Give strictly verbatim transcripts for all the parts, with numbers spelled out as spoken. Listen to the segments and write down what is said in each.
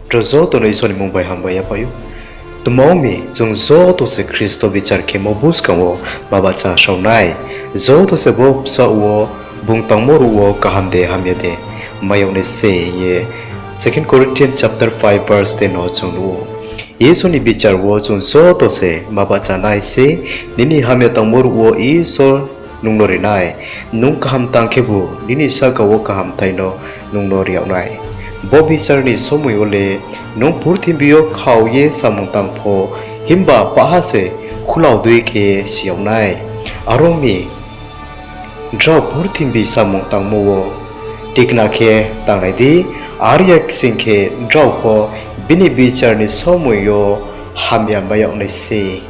Rao joto no Isor ni mmung bai hambai yaphai ou. Tma ong mi, chung joto se Khristo bichar khemo buskang wo ma bahcha sao nai. Joto se bo bsaoh wo bung tangmo ruh wo kaham de hamya de mai yag nai se hing ye Second Corinthians chapter five verse ten wo chung nuh ou. Isor ni bichar wo chung joto se ma bahcha nai se, nini hamya tangmo ruh wo Isor nung no ri nai. Nung kaham tang khebu, nini sahka wo kahamthai no nung no ri yag nai. Bo bichar ni somoi wo le nung purthimbi yo khau ye samung tang pho, himba paha se khulao dei khe si yag nai. Are ong mi, drao purthimbi samung tangmo wo tikna khe tanglai di, are ya sing khe drao pho bini bichar ni somoi yo hamya mai yag nai se.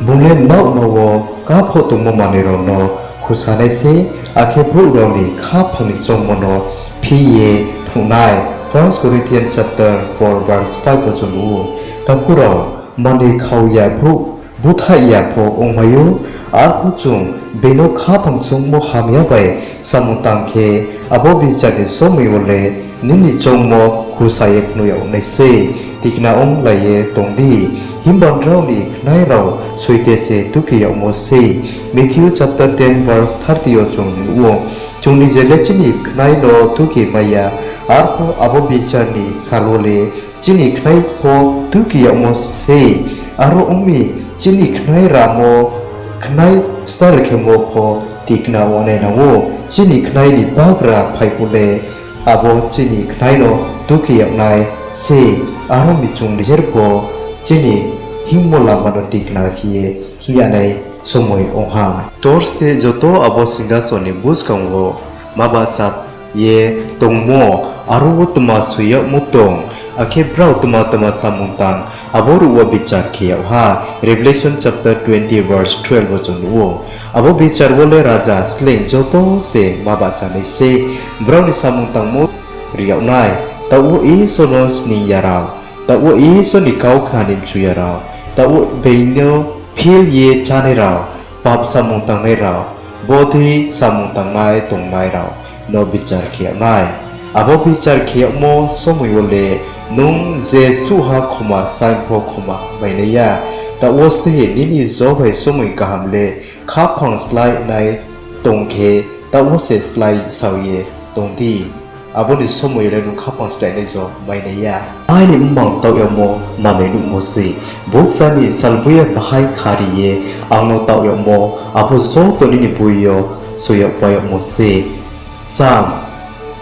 Bung le mnaohma wo kaphoh tongmo manoi rao no khusa nai se, akhe brouh rao ni khaphang ni choungmo no phi ye phnuh nai. First Corinthians chapter four verse five wo chung nuh ou. Takhu rao, manoi khau ya brouh búthaih ya pho ongmai ou, arphuh chung being no khaphang choungmo hamya bai samung tang khe, abo bichar ni somoi wo le nini choungmo khusa ye phnuh yag nai se. Tikna onglai ye tong di, himba nrao ni khnai rao soite se tuke yagmo sei. Matthew chapter ten verse thirty yo chung nuh ou, chung nije le chini khnai no tuke mai ya, arphuh abo bichar ni sal wo le chini khnai pho tuke yagmo sei. Aro ong mi, chini khnai ramo, khnai style khemo pho tikna ong nai nang ou. Chini khnai ni bagra phai phuh le, abo chini khnai no tuke yag nai sei. Aro mi chung nijer pho chini hingmo lama no tikna khe ye hing ya nai somoi ong ha. Thursday joto abo singhason ni buskang wo ma bahcha ye tongmo, aro wo tma soi yagmo tong, akhe brao tma tma samung tang, abo ruh wo bichar khe yag ha. Revelation chapter twenty verse twelve wo chung nuh ou. Abo bichar wo le raja sleing joto se ma bahcha nai sei, brao ni samung tangmo ri yag nai. Taoh wo Isor no sning ya rao, taoh wo Isor ni kau khna ni mchu ya rao, taoh wo being no phil ye chánai rao, pap samung tangnai rao, bodei samung tangnai tongnai rao no bichar khe yag nai. Abo bichar khe yagmo somoi wo le nung je suhha khoma saing pho khoma mai nai ya. Taoh wo se nini jo bai somoi kaham le khaphang slái nai tong khe, taoh wo se slái sao ye tong di. Abo ni somoi le nung khaphang slái nai jo mai nai ya. Aini mmang taoh yagmo manoi nuhmo sei. Bukcha ni salboi ya bahai khari ye ang no taoh yagmo, abo joto nini boi yo soi yagpai yagmo sei. Psalm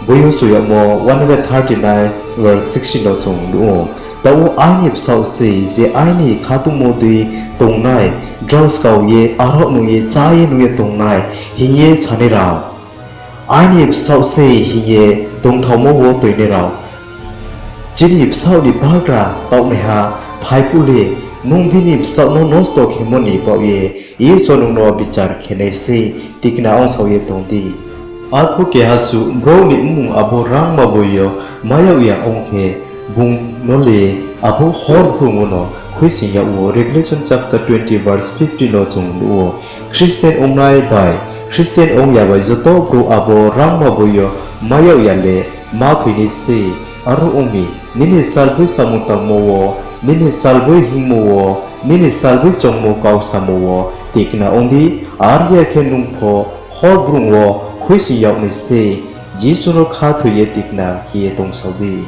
boi yo soi yagmo one hundred thirty nine verse sixteen no chung nuh ou. Taoh wo aini bsaoh sei, je aini khatungmo dei tongnai, drao skau ye, arao nung ye, chá ye nung ye tongnai, hing ye sanai rao. Aini bsaoh sei hing ye tongthaomo wo toinai rao. Chini bsaoh ni bagra taohnaiha phai phuh le, nung bini bsaoh no nosto khemo ni baoh ye Isor nung no bichar khe nai sei, tikna ongsao ye tong di. Arphuh keha suh brouh ni mmung abo rangma boi yo mai yag ya ong khe, bung no le abo hor bung wono khuisoing yag ou. Revelation chapter twenty verse fifteen no chung nuh ou. Christian ongnai bai Christian ong ya bai joto brouh abo rangma boi yo mai yag ya le ma thoi nai sei. Aro ong mi, nini salboi samung tangmo wo, nini salboi hingmo wo, nini salboi chongmo kau samo wo tikna ong di, are ya khe nung pho hor bung wo khuisoing yag nai sei. Jisu no khathoi ye tikna khe ye tongsao di.